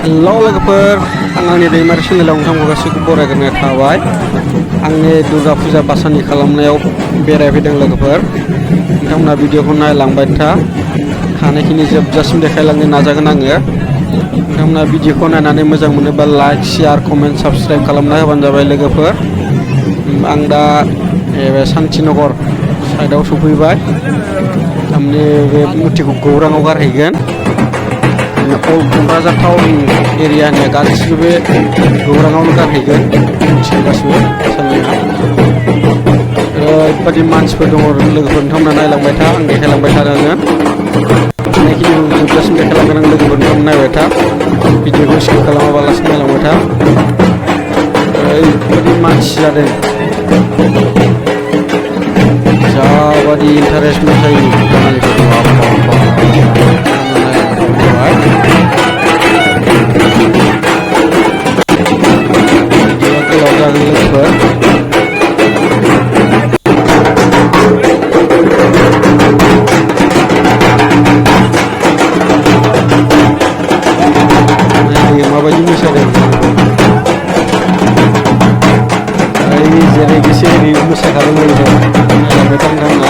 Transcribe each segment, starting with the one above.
Hello लोगोफोर आंनि दैमारि चेनेलाव नोंथांखौ गासैखौबो बरायग्रोनाय थाबाय। आंनि दुर्गा फुजा बासानि खालामनायाव बेरायफैदों लोगोफोर। नोंथांमोना भिडिअखौ नायलांबाय था, हानायखिनि जोबजासिम देखायलांनो नाजागोन आङो। नोंथांमोना भिडिअखौ नायनानै मोजां मोनोबा लाइक, शेयार, कमेन्ट, साबस्क्राइब खालामना होबानो जाबाय लोगोफोर। आं दा शान्तिनगर साइडआव सफैबाय। थारमाने बे मुर्तिखौ गौराङाव गारहैगोन। अल क'क्राझार टाउन एरियानि गासिबो बे गौराङावनो गारहैगोन, गासिबो साननिया। ओरैबायदि मानसिफोर दङ लोगोफोर, नोंथांमोना नायलांबाय था, आं देखायलांबाय थागोन। हानायखिनिखौ जोबजासिम देखायलांगोन आं लोगोफोर, नोंथांमोना नायबाय था, भिडिअखौ स्किप खालामाबालासिनो नायलांबाय था। ओरैबायदि मानसि जादों, जाबादि इन्टारेस्ट मोसायो बाङालिफोरखौ। माबायदि मोसादों जेरै गोसो एरै मोसाखादों लोगोफोर, नायलांबाय था नोंथांमोना।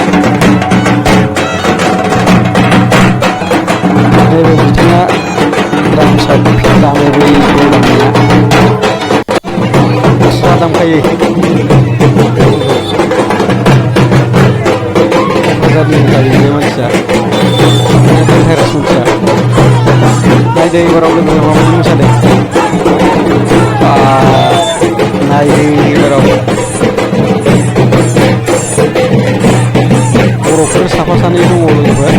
बिथाङा द्रामसा दामोबो दामनाया एक्सट्रा दामखायो। क'क्राझारनि बे मानसिया भाइरास मानसिया। नायदो एबाराव लोगोफोर माबायदि मोसादों, नायदो एबाराव। बर'फोर साफा सानै दङ लोगोफोर,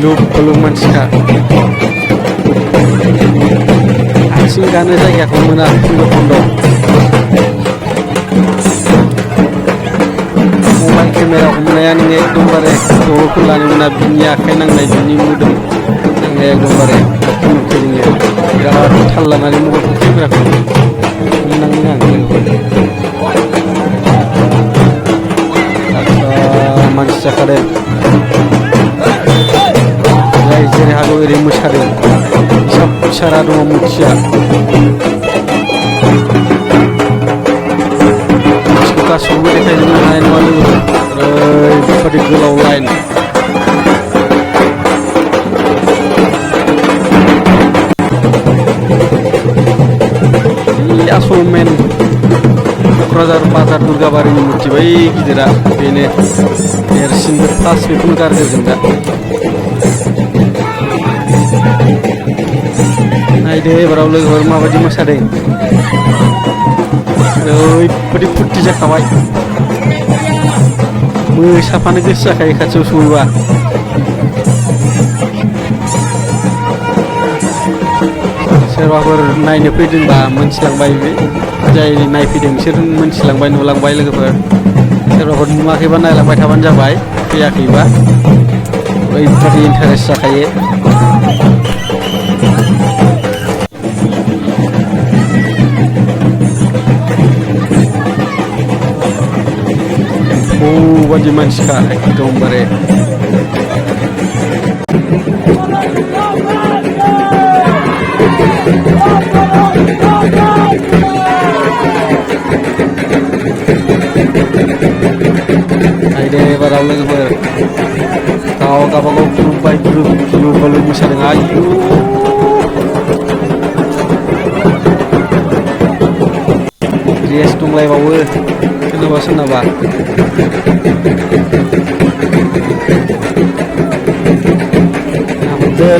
लुक लुक मानसिखा। आथिं गानो जायगाखौ मोना खन्द' मबाइल केमेरा हमनाया नों एकदमबारे दल'खौ लानो मोना, बिनि आखाइ नांनाय, बिनि मोदोम नांनाया एकदमबारे जोङो बिराद थाल लानानै मबाइल केमेराखौ हमनांगोन आं लोगोफोर। मानसि जाखादों, जाय जेरै हागौ ओरै मोसादों। सब सारा दङ मुर्तिया, मुर्तिखौ गासैखौबो देखायजोबनो हानाय नङा लोगोफोर, ओरैबादि गोलाव लाइन। आसल मेन क'क्राझार बाजार दुर्गाबारिनि मुर्ति बै गिदिरा बेनो देरसिनबो, फार्स्ट बेखौनो गारग्रोगोन दा। नायदो एबाराव लोगोफोर माबायदि मोसादों, ओरैबायदि फुरथि जाखाबाय, मोसाफानो गोसो जाखायो खाथियाव सहैबा। सोरबाफोर नायनो फैदोंबा मोनथिलांबाय, बे जाय नायफैदों बिसोर मोनथिलांबाय, नुलांबाय लोगोफोर। सोरबाफोर नुवाखैबा नायलांबाय थाबानो जाबाय, फैयाखैबा। ओरैबादि इन्टारेस्ट जाखायो। बायदि मानसिखा एकदमबारे। नायदो एबाराव लोगोफोर, गावबागाव ग्रुप बाय ग्रुप गिलु-बालु मोसादों। आयु रेस दंलायबावो सोरनाबा सोरनाबा।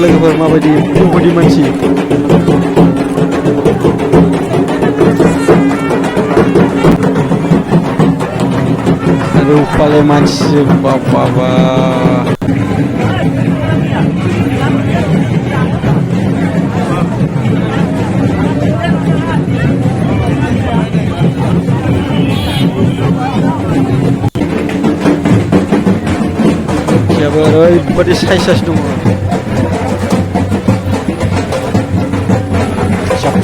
लोगोफोर माबायदि मानसि, रुपाले मानसि, बाबा ओरैबायदि साइज दङ।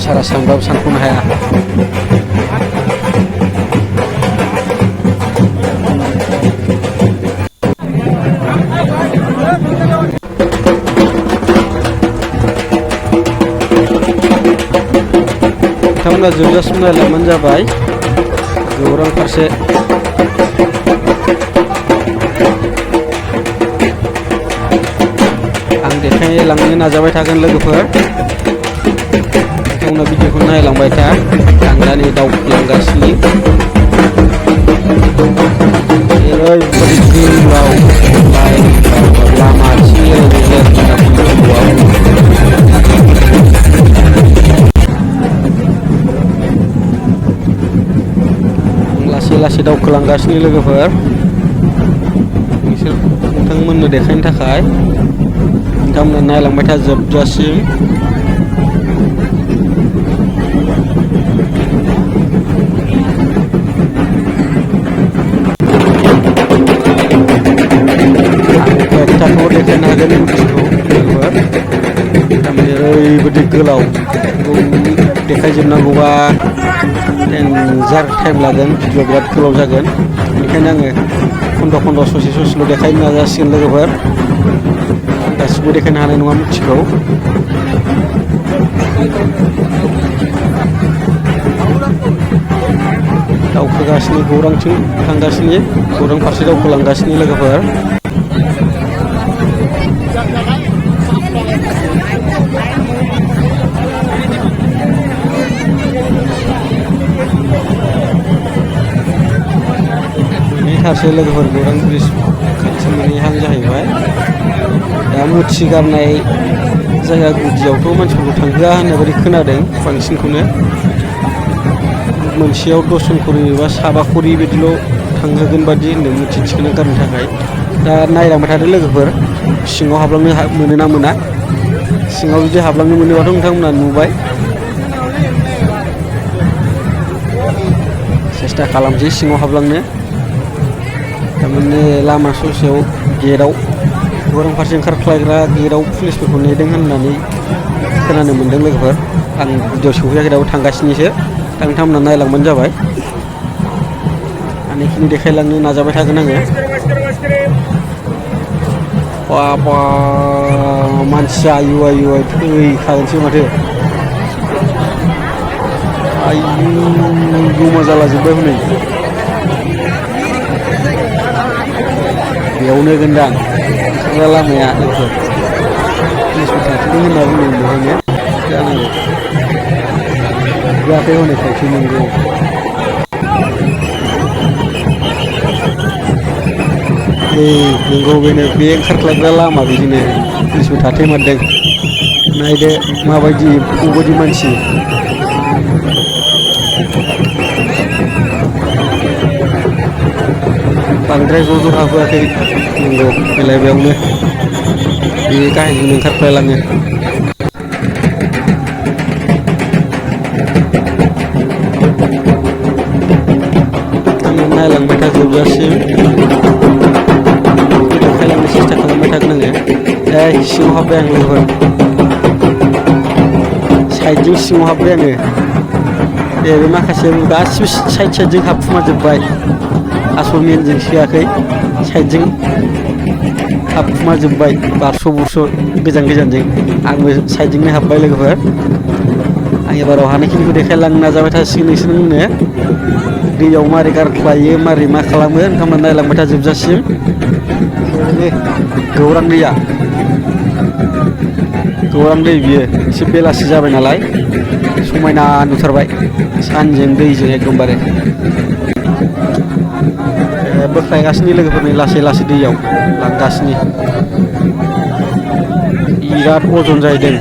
सारा सानबाबो सानख'नो हाया। नोंथांमोना जोबजासिम नायलांबानो जाबाय गौरां फारसे। आं देखायलांनो नाजाबाय थागोन लोगोफोर, नोंथांमोना भिडिअखौ नायलांबाय था। आं दा नै दावखोलांगासिनो। ओरैबायदि गोलाव लामा लासै लासै दावखोलांगासिनो लोगोफोर, नोंथांमोननो देखायनो थाखाय। नोंथांमोना नायलांबाय था जोबजासिम। एकटाखौ देखायनो हागोन मिथिगौ लोगोफोर, थारमाने ओरैबायदि गोलाव देखायजोबनांगौबा डेन्जार टाइम लागोन, भिडिअ बिराद गोलाव जागोन। बेनिखायनो आङो खन्द' खन्द' ससे ससेल' देखायनो नाजासिगोन लोगोफोर। गासिबो देखायनो हानाय नङा मिथिगौ। दावखोगासिनो गौरांथिं थांगासिनो, गौरां फारसे दावखोलांगासिनो लोगोफोर। मोनहैथारसै लोगोफोर, गौरां ब्रिज खाथि मोनहैहां जाहैबाय। दा मुथि गारनाय जायगा गुदियावथ' मानसिफोरखौ थांहोआ होननाय बायदि खोनादों बांसिनखौनो। मोनसेयाव 10 खरि एबा 7 खरि बिदिल' थांहोगोन बादि होनदों मुथि थिखोना गारनो थाखाय। दा नायलांबाय थादो लोगोफोर, सिङाव हाबलांनो मोनो ना मोना। सिङाव जुदि हाबलांनो मोनोबाथ' नोंथांमोना नुबाय। सेस्था खालामसै सिङाव हाबलांनो। थारमाने लामा ससेयाव गेटआव, गौरां फारसे ओंखारख्लायग्रा गेटआव पुलिसफोरखौ नेदों होननानै खोनानो मोन्दों लोगोफोर। आं भिडिअ सौफैयाखै दाबो, थांगासिनोसो। दा नोंथांमोना नायलांबानो जाबाय। हानायखिनि देखायलांनो नाजाबाय थागोन आङो। बाबा मानसिया आयु आयु थैखागोनसो माथो। आयु जमा जालाजोब्बाय हनै। बेयावनो गोनदां ओंखारग्रा लामाया लोगोफोर। पुलिसफोर थाथ'दों होनना बुंदों बेहायनो जानांगौ। जाहाथे हनै खायसे नंगौ। नंगौ बेनो, बे ओंखारख्लायग्रा लामा बेजोंनो पुलिसबो थाथेमारदों। नायदो माबायदि बबायदि मानसि। बांद्राय ज' हाबोआखै, नंगौ बेलाय बेयावनो बे गाहायजोंनो ओंखारख्लायलाङो। आङो नायलांबाय था जोबजासिम, देखायलांनो सेस्था खालामबाय थागोन आङो। सिङाव हाब्बाय आं लोगोफोर, साइडजों सिङाव हाब्बाय आङो। बे माखासे गासिबो साइडजों हाबखुमाजोब्बाय। आसल मेनजों सोआखै, साइडजों हाबखुमाजोब्बाय बारस' बुरस' गोजानजों। आंबो साइडजोंनो हाब्बाय लोगोफोर। आं एबाराव हानायखिनिखौ देखायलांनो नाजाबाय थासिगोन नोंसोरनो। दैयाव मारै गारख्लायो, मारै मा खालामो, नोंथांमोना नायलांबाय था जोबजासिम। गौरां दैया, गौरां दै बियो। एसे बेलासि जाबाय नालाय समायना नुथारबाय, सानजों दैजों एकदमबारे। बोख्लायगासिनो लोगोफोरनि लासै लासै दैयाव लांगासिनो। बिराद अजन जाहैदों,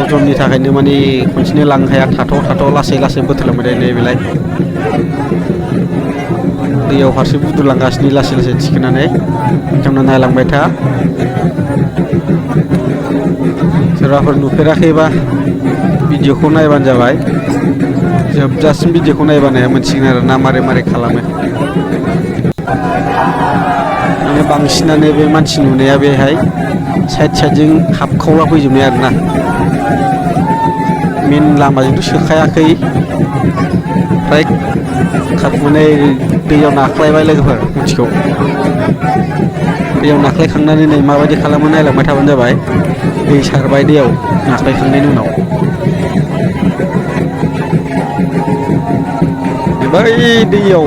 अजननि थाखायनो माने खनसेनो लांनो हाया, थाथ' लासै लासै बोथोरलांबाय थायो नैबेलाय। दैयाव फारसे बुद्रुलांगासिनो लासै लासै थिखोनानै। नोंथांमोना नायलांबाय था। सोरबाफोर नुफेराखैबा भिडिअखौ नायबानो जाबाय। जोबजासिम भिडिअखौ नायबानो मोनसिगोन आरो ना मारै मारै खालामो। माने बांसिनानो बे मानसि नुनाया बेहाय साइडजों हाबखावला फैजोबनाय आरोना। मेन लामाजोंथ' सोखायाखै, फ्राय खारखुमानाय दैयाव नाख्लायबाय लोगोफोर मिथिगौ। दैयाव नाख्लायखांनानै नै माबायदि खालामो नायलांबाय थाबानो जाबाय। दै सारबाय दैयाव नाख्लायखांनायनि उनाव। बै दैयाव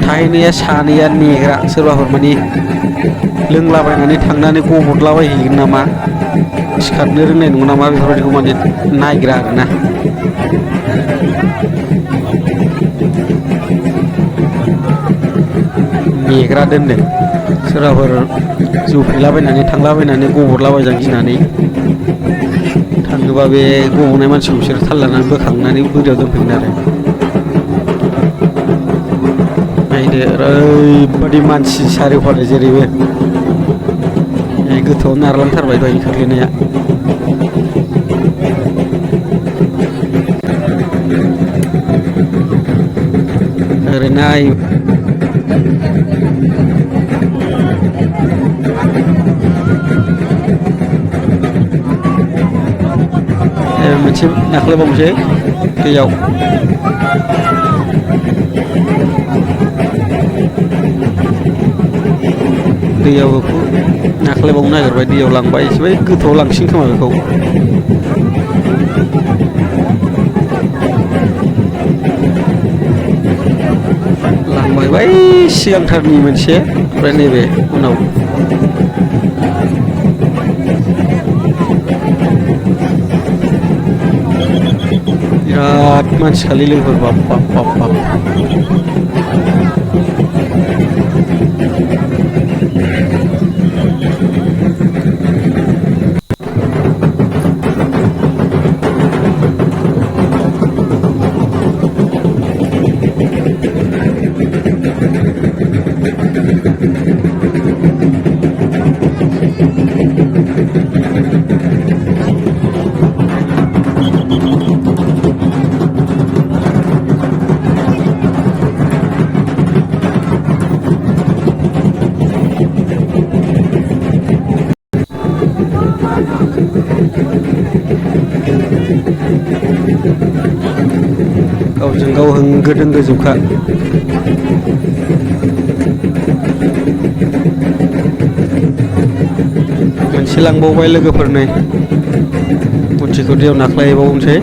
थाहैनाया सानैया नेग्रा सोरबाफोर माने लोंलाबायनानै थांनानै गबदलाबायहैगोन नामा सिखारनो रोंनाय नङा नामा बेफोरबायदिखौ माने नायग्रा आरोना नेग्रा दोनदों सोरबाफोर जौ फेलाबायनानै थांलाबायनानै गबदलाबायजां गिनानै थाङोबा बे गबनाय मानसिखौ बिसोर थाल लानानै बोखांनानै बोरियाव दोनफैगोन आरो नायदो ओरैबादि मानसि सारिय'फाले जेरैबो गोथौआव नारलांथारबाय दहाय खोख्लैनाया ओरै नाय मोनसे नाख्लायबावनोसै दैयाव दैयाव बेखौ नाख्लायबावनो नागिरबाय दैयाव लांबाय एसे गोथौआव लांसिन खोमा बेखौ लांबाय बै सिगांथारनि मोनसे ओमफ्राय नैबे उनाव बिराद मानसि खालि लोगोफोर बाब बाब बाब बाब गावजों गाव होंगो दोंगोजोबखा मोनसे लांबावबाय लोगोफोरनो मोनसेखौ दैयाव नाख्लायबावनोसै